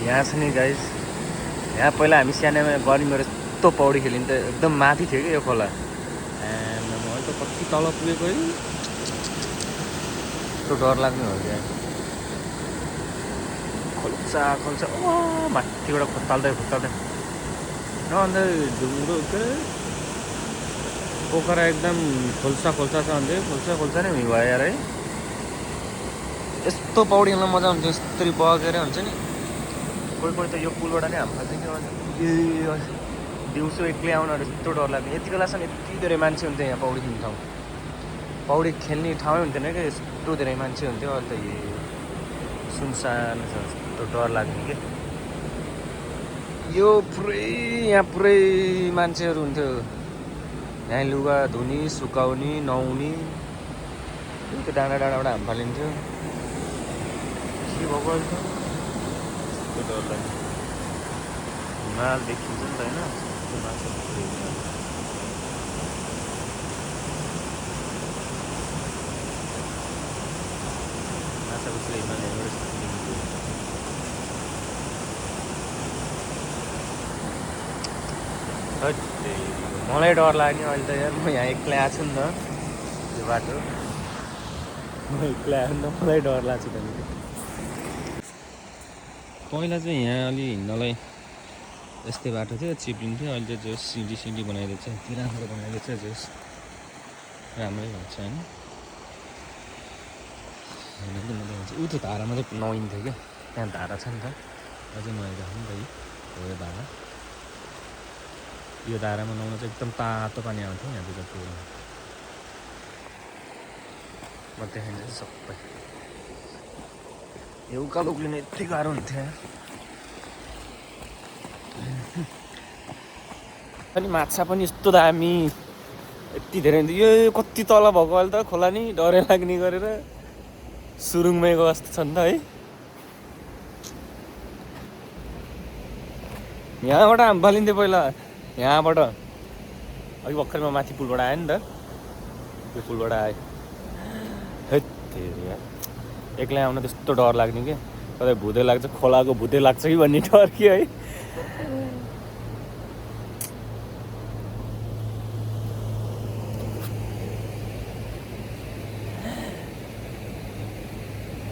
यहाँ छ नि गाइस, यहाँ पहिला हामी सानोमा गऱ्यौँ यस्तो पौडी खेलिन्थ्यो, एकदम माथि थियो कि यो खोला। मैले त कति तल पुगेको है, यस्तो डर लाग्ने हो क्या। खोल्सा खोल्सा माथिबाट खोताल्दै न अन्त ढुङ्गो के पोखरा एकदम खोल्सा छ अन्त खोल्सा नै भयो यार है। यस्तो पौडी खेल्न मजा हुन्थ्यो, यस्तरी बगेर हुन्छ नि। कोही त यो पुलबाट नै हाम फाल्थ्यो कि दिउँसो एक्लै आउन यस्तो डर लाग्ने। यति बेलासम्म यति धेरै मान्छे हुन्थ्यो यहाँ पौडी खेल्ने ठाउँ, पौडी खेल्ने ठाउँै हुन्थेन क्या, यस्तो धेरै मान्छे हुन्थ्यो। अहिले त सुनसान छ, यस्तो डर लाग्ने कि। यो यहाँ पुरै मान्छेहरू हुन्थ्यो, यहाँ लुगा धुने सुकाउने नुहाउने। त्यो डाँडाबाट हाम फालिन्थ्यो। के भएको अहिले त यस्तो डर लाग्ने। हिमाल देखिन्छ नि त होइन, माछाको हिमाल हेर्नु। मलाई डर लाग्ने अहिले त यार, म यहाँ एक्लै आएको छु नि त यो बाटो, म एक्लै आएको नि त, मलाई डर लाग्छ त्यहाँनिर। पहिला चाहिँ यहाँ अलि हिँड्नलाई यस्तै बाटो थियो, चिप्लिन्थ्यो। अहिले चाहिँ जोस् सिडी बनाइदिएको छ, यति राम्रो बनाइदिएको छ, जोस् राम्रै भएको छ होइन। ऊ त्यो धारामा चाहिँ नुहाइन्थ्यो क्या, त्यहाँ धारा छ नि त, अझै नुहाइरहेको नि त यो धारा। यो धारामा नुहाउन चाहिँ एकदम तातो पानी आउँथ्यो यहाँ चाहिँ जति म देखाइदिन्छु सबै। यो उकालो उक्लिन यति गाह्रो हुन्थ्यो अनि माछा पनि यस्तो दामी, यति धेरै हुन्थ्यो। यो कति तल भएको अहिले त खोला नि, डरै लाग्ने गरेर सुरुङमै गएको जस्तो छ नि त है। यहाँबाट हाम फालिन्थ्यो पहिला, यहाँबाट अघि भर्खर म माथि पुलबाट आएँ नि त, त्यो पुलबाट आएँ। एक्लै आउन त्यस्तो डर लाग्ने कि, कतै भुतै लाग्छ, खोलाको भुतै लाग्छ कि भन्ने डर कि है।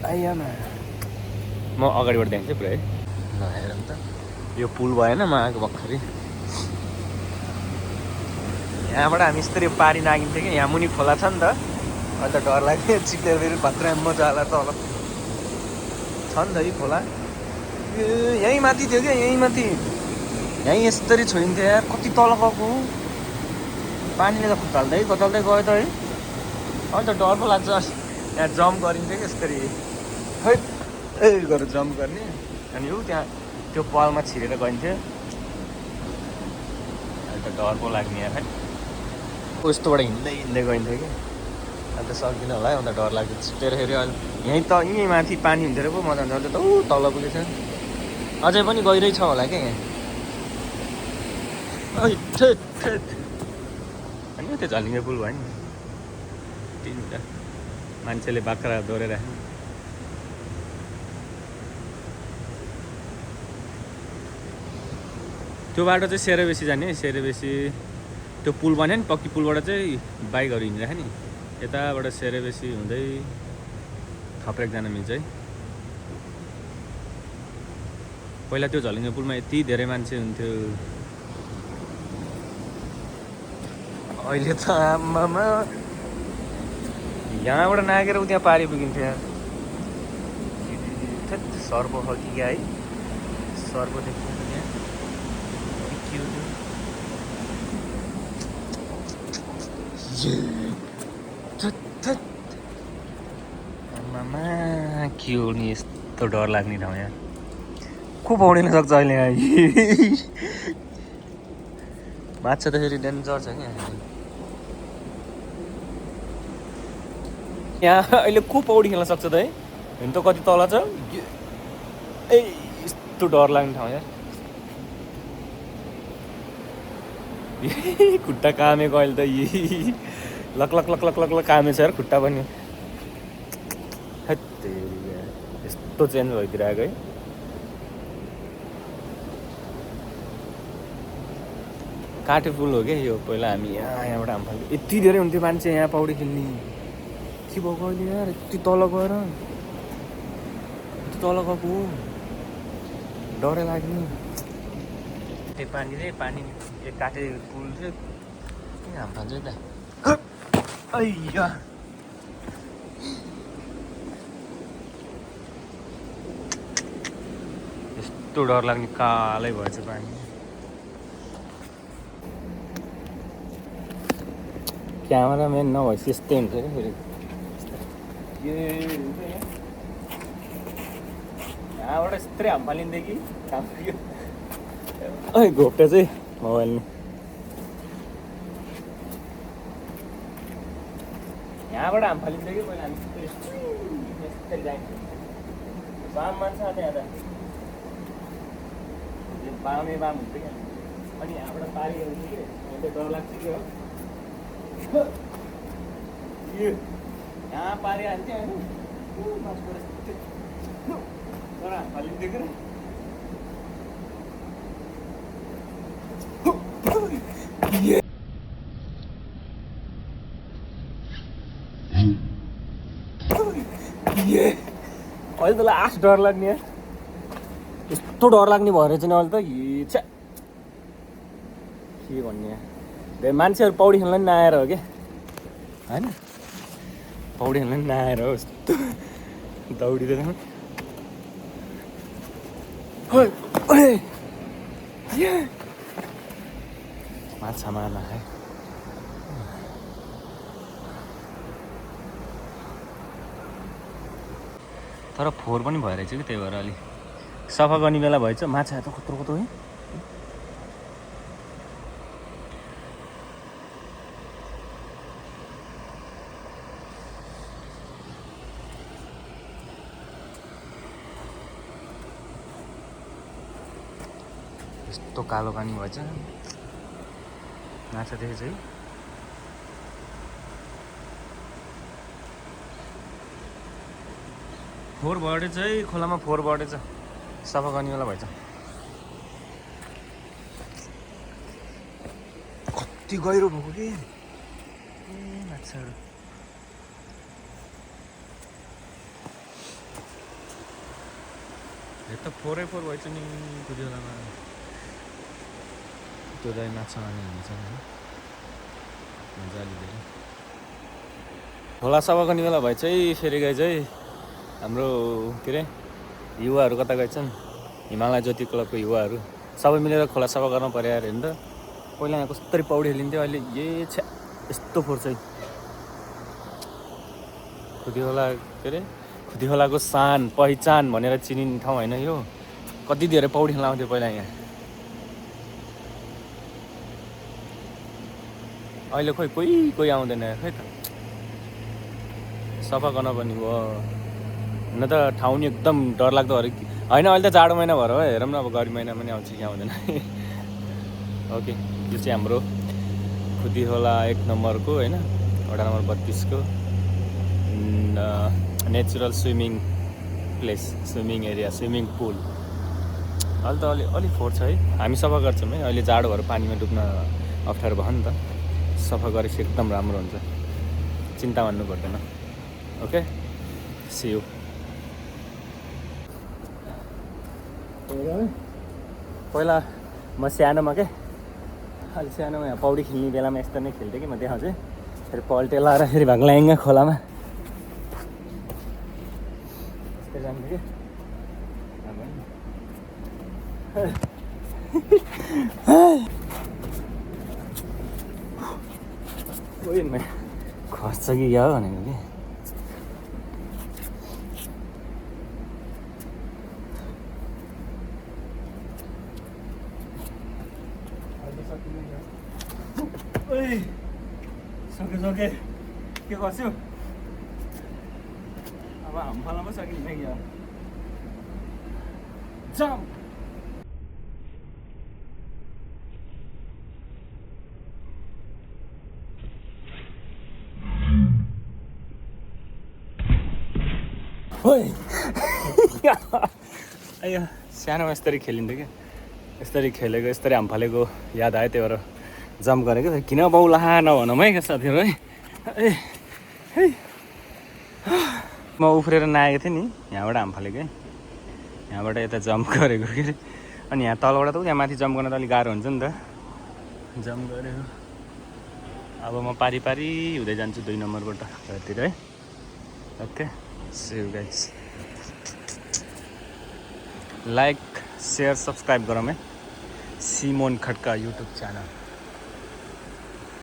आइयामा म अगाडिबाट देख्छु पुरै है। ल हेरौँ त, यो पुल भएन म आएको भर्खरै। यहाँबाट हामी यस्तरी पारी नागिन्थ्यो कि, यहाँ मुनि खोला छ नि त, अन्त डर लाग्ने, चिप्लेर फेरि भात्रा मजा आला तल छ नि त यो खोला। यहीँ माथि थियो क्या, यहीँ माथि, यहीँ यस्तरी छोइन्थ्यो यार। कति तल गएको पानीले त खोताल्दै गयो त है। अहिले त डर पो लाग्छ। यहाँ जम्प गरिन्थ्यो कि यस्तरी, खै गरेर जम्प गर्ने, अनि त्यहाँ त्यो पालमा छिरेर गइन्थ्यो। अहिले त डर पो लाग्ने यार है। यस्तोबाट हिँड्दै गइन्थ्यो कि, अन्त सक्दिनँ होला है, अन्त डर लाग्थ्यो छिटेर। फेरि अहिले यहीँ माथि पानी हुन्थ्यो र पो मजा आउँछ। अहिले त तल पुगेछ, अझै पनि गइरहेछ होला क्या यहाँ। अनि त्यो झलिङ्गे पुल भयो नि, तिनवटा मान्छेले बाख्रा दोहोरेर राख्ने। त्यो बाटो चाहिँ सेरेबेसी जाने, सेरेबेसी त्यो पुल बन्यो नि, पक्की पुलबाट चाहिँ बाइकहरू हिँडिरहेको नि, यताबाट सेरेबेसी हुँदै थप्रेक जान मिल्छ है। पहिला त्यो झलिङ्गे पुलमा यति धेरै मान्छे हुन्थ्यो, अहिले त आमामा यहाँबाट नागेर त्यहाँ पारी पुगिन्थ्यो। यहाँ सर्प खालको क्या है, सर्प देखिन्छ त्यहाँ के हो नि, यस्तो डर लाग्ने ठाउँ यहाँ। को पौडिन सक्छ अहिले यहाँ। माछा त फेरि डेन्जर छ क्या यहाँ। अहिले को पौडी खेल्न सक्छ त है, हिँड त कति तल छ। ए यस्तो डर लाग्ने ठाउँ यार। खुट्टा कामेको अहिले त लक कामेछ यार खुट्टा पनि। यस्तो चेन्ज भइदिरहेको है। काटे पुल हो क्या यो पहिला हामी यहाँबाट हाम फाल्थ्यो यति धेरै हुन्थ्यो मान्छे यहाँ पौडी खेल्ने के भएको अहिले यार यति तल गएर यति तल गएको डरै लाग्ने त्यो पानी रे पानी यो काटे पुल चाहिँ किन हाम फाल्छ त अय्या यस्तो डर लाग्ने कालै भएछ पानी क्यामेराम्यान नभएपछि यस्तै हुन्छ क्या फेरि यहाँबाट यत्रै हाम फालिन्थ्यो कि है घोप्टे चाहिँ मोबाइल नि यहाँबाट हाम फालिन्थ्यो कि पहिला हामी यस्तै जान्थ्यो बाम मान्छ त्यहाँ त बामै बाम हुन्थ्यो क्या अनि यहाँबाट पारी हुन्थ्यो कि अन्त डर लाग्थ्यो कि हो यहाँ पारी हाल्थ्यो होइन तर हाम फालिन्थ्यो कि अहिले त लास्ट डर लाग्ने यस्तो डर लाग्ने भएर चाहिँ अहिले त हिच्छा के भन्ने मान्छेहरू पौडी खेल्न नि नआएर हो क्या होइन पौडी खेल्न नि नआएर हो यस्तो दौडिँदैन माछा मार्न है तर फोहोर पनि भइरहेछ कि त्यही भएर अलि सफा गर्ने बेला भएछ माछा त कत्रो कत्रो है यस्तो कालो पानी भएछ माछा देखेछ है फोहोर बढेछ है खोलामा फोहोर बढेछ सफा गर्ने बेला भएछ कति गहिरो भएको कि माछाहरू यो त फोहोरै फोहोर भएछ नि कुदियोलामा त्यो दाइ माछा मार्ने हुन्छ नि मजाले धेरै खोला सफा गर्ने बेला भएछ है फेरि गए चाहिँ हाम्रो के अरे युवाहरू कता गएछन् हिमालय ज्योति क्लबको युवाहरू सबै मिलेर खोला सफा गर्न पर्यो अरे नि त पहिला यहाँ कस्तरी पौडी खेलिन्थ्यो अहिले छ्या यस्तो फोहोर चाहिँ खुदिखोला के अरे खुदिखोलाको सान पहिचान भनेर चिनिने ठाउँ होइन यो कति धेरै पौडी खेल्न आउँथ्यो पहिला यहाँ अहिले खोइ कोही आउँदैन खै त सफा गर्न पनि भयो हुन त ठाउँ नि एकदम डरलाग्दो अरे होइन अहिले त जाडो महिना भएर हो हेरौँ न अब गर्मी महिना पनि आउँछ कि आउँदैन ओके यो चाहिँ हाम्रो खुदिखोला 1 नम्बरको होइन वडा नम्बर 32 को natural swimming place swimming area swimming pool अहिले त अलिक फोहोर छ है हामी सफा गर्छौँ है अहिले जाडो भएर पानीमा डुब्न अप्ठ्यारो भयो नि त सफा गरेपछि एकदम राम्रो हुन्छ चिन्ता मान्नु पर्दैन ओके सी यू पहिला म सानोमा के अलि सानोमा यहाँ पौडी खेल्ने बेलामा यस्तो नै खेल्थेँ कि म देखाउँछु फेरि पल्टे लाएर फेरि भाग्लाइङ्ग खोलामा यस्तै जान्थेँ कि खर्च कि क्या हो भनेको कि सके के गर्छु अब हाम फाल्न सकिन्छ कि जम्प अयो सानोमा यस्तरी खेलिन्थ्यो क्या यस्तरी खेलेको यस्तरी हाम फालेको याद आयो त्यही भएर जम्प गरेको किन बाउला नभनौँ है साथीहरू है म उफ्रेर नआएको थिएँ नि यहाँबाट हाम फालेको है यहाँबाट यता जम्प गरेको के अरे अनि यहाँ तलबाट त यहाँ माथि जम्प गर्न त अलिक गाह्रो हुन्छ नि त जम्प गरेको अब म पारी पारी हुँदै जान्छु 2 नम्बरबाट घरतिर है okay see you guys like share subscribe गरौँ है सिमोन खड्का युट्युब च्यानल